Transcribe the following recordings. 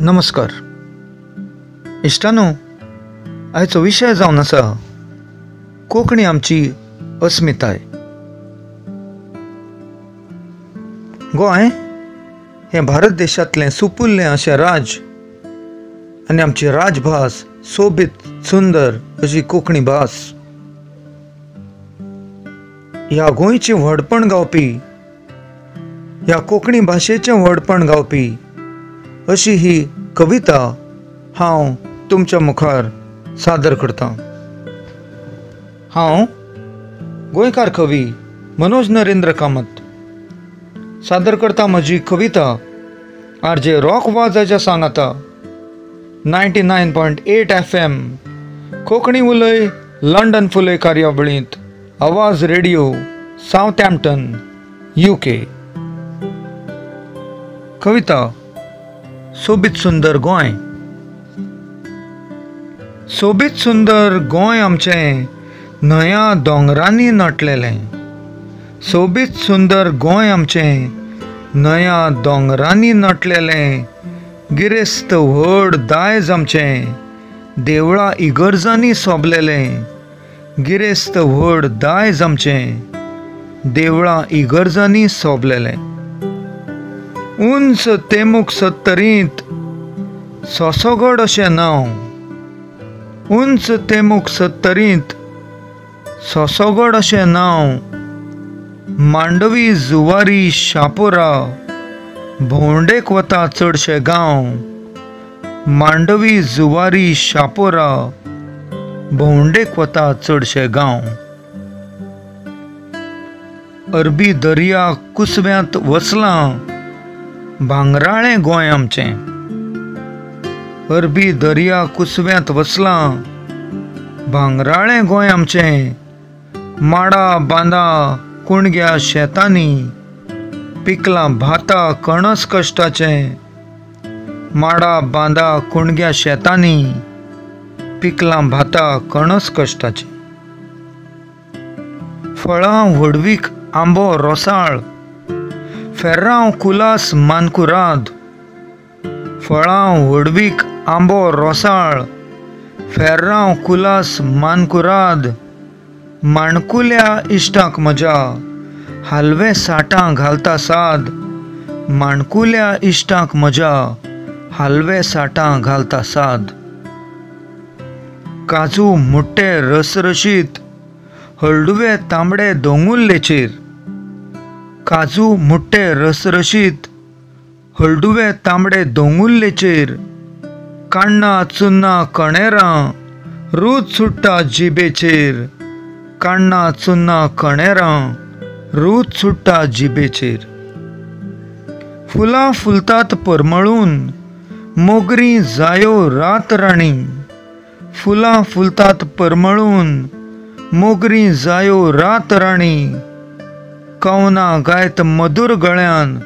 नमस्कार इश्टानो, आयचो विशय जावन आसा कोंकणी आमची अस्मिताय. गोंय हें भारत देशांतलें सुपुल्लें अशें राज्य आनी आमची राजभास सोबीत सुंदर अशी कोंकणी भास. ह्या गोंयचें व्हडपण गावपी, ह्या कोंकणी भाशेचें व्हडपण गावपी अशी ही कविता हांव तुमच्या मुखार सादर करतां. हांव गोंयकार कवी मनोज नरेंद्र कामत सादर करता म्हजी कविता आर जे रॉक वाजाच्या सांगाता 99.8 FM Konkani उलय लंडन फुलय कार्यावळींत आवाज रेडिओ सावथहॅम्प्टन UK. कविता सोबीत सुंदर गोंय. सोबीत सुंदर गोंय आमचें न्हंया दोंगरांनी नटलेलें. सोबीत सुंदर गोंय आमचें न्हंया दोंगरांनी नटलेलें. गिरेस्त व्हड दायज आमचें देवळां इगर्जांनी सोबलेलें. गिरेस्त व्हड दायज आमचें देवळां इगर्जांनी सोबलेलें. उंच तेमूक सत्तरींत सोसोगड अशें नांव. उंच तेमूक सत्तरींत सोसोगड अशें नांव. मांडवी जुवारी शापोरा भोंवडेक वता चडशे गांव. मांडवी जुवारी शापोरा भोंवडेक वता चडशे गांव. अरबी दर्या कुसव्यांत वसलां भांगराळें गोंय आमचें. अरबी दर्या कुसव्यांत वसलां भांगराळें गोंय आमचें. माडा बांदा कुणग्या शेतांनी पिकलां भाता कणस कश्टाचें. माडा बांदा कुणग्या शेतांनी पिकलां भाता कणस कश्टाचें. फळां व्हडवीक आंबो रोसाळ फेर्रांव कुलास मानकुराद. फळां व्हडवीक आंबो रोसाळ फेर्रांव कुलास मानकुराद. माणकुल्या इश्टांक म्हज्या हालवे साठां घालता साद. माणकुल्या इश्टांक म्हज्या हालवे साठां घालता साद. काजू मुट्टे रसरशीत हळडुवे तांबडे दोंगुल्लेचेर. काजू मुट्टे रसरशीत हळडुवे तांबडे दोंगुल्लेचेर. काण्णां चुन्नां कणेरां रूच सुट्टा जिबेचेर. काण्णां चुन्नां कणेरां रूच सुट्टा जिबेचेर. फुलां फुलतात परमळून मोगरीं जायो रात राणी. फुलां फुलतात परमळून मोगरीं जायो रात राणी. कवनां गायत मधूर गळ्यान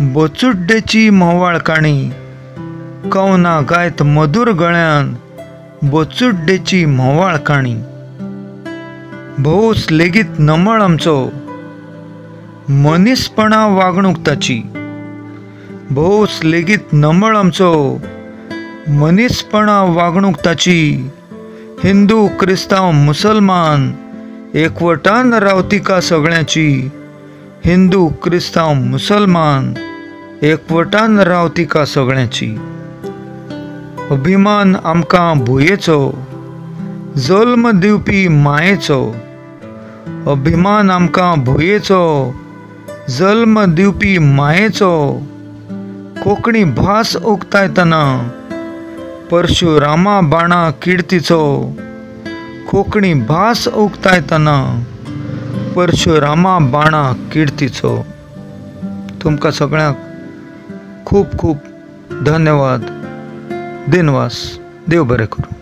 बोचुड्डेची म्होंवाळ काणी. कवनां गायत मधूर गळ्यान बोचुड्डेची म्होंवाळ काणी. भोवस लेगीत नमळ आमचो मनीसपणा वागणूक ताची. भोवस लेगीत नमळ आमचो मनीसपणा वागणूक ताची. हिंदू क्रिस्तांव मुसलमान एकवटान रावतिका सगळ्यांची. हिंदू क्रिस्तांव मुसलमान एकवटान रावतिका सगळ्यांची. अभिमान आमकां भुंयेचो जल्म दिवपी मायेचो. अभिमान आमकां भुंयेचो जल्म दिवपी मायेचो. कोंकणी भास उक्तायतना परशुरामा बाणा किर्तीचो. कोंकणी भास उक्तायतना परशुरामा बाणा किर्तीचो. तुमकां सगळ्यांक खूब खूब धन्यवाद. दिनवास. देव बरें करूं.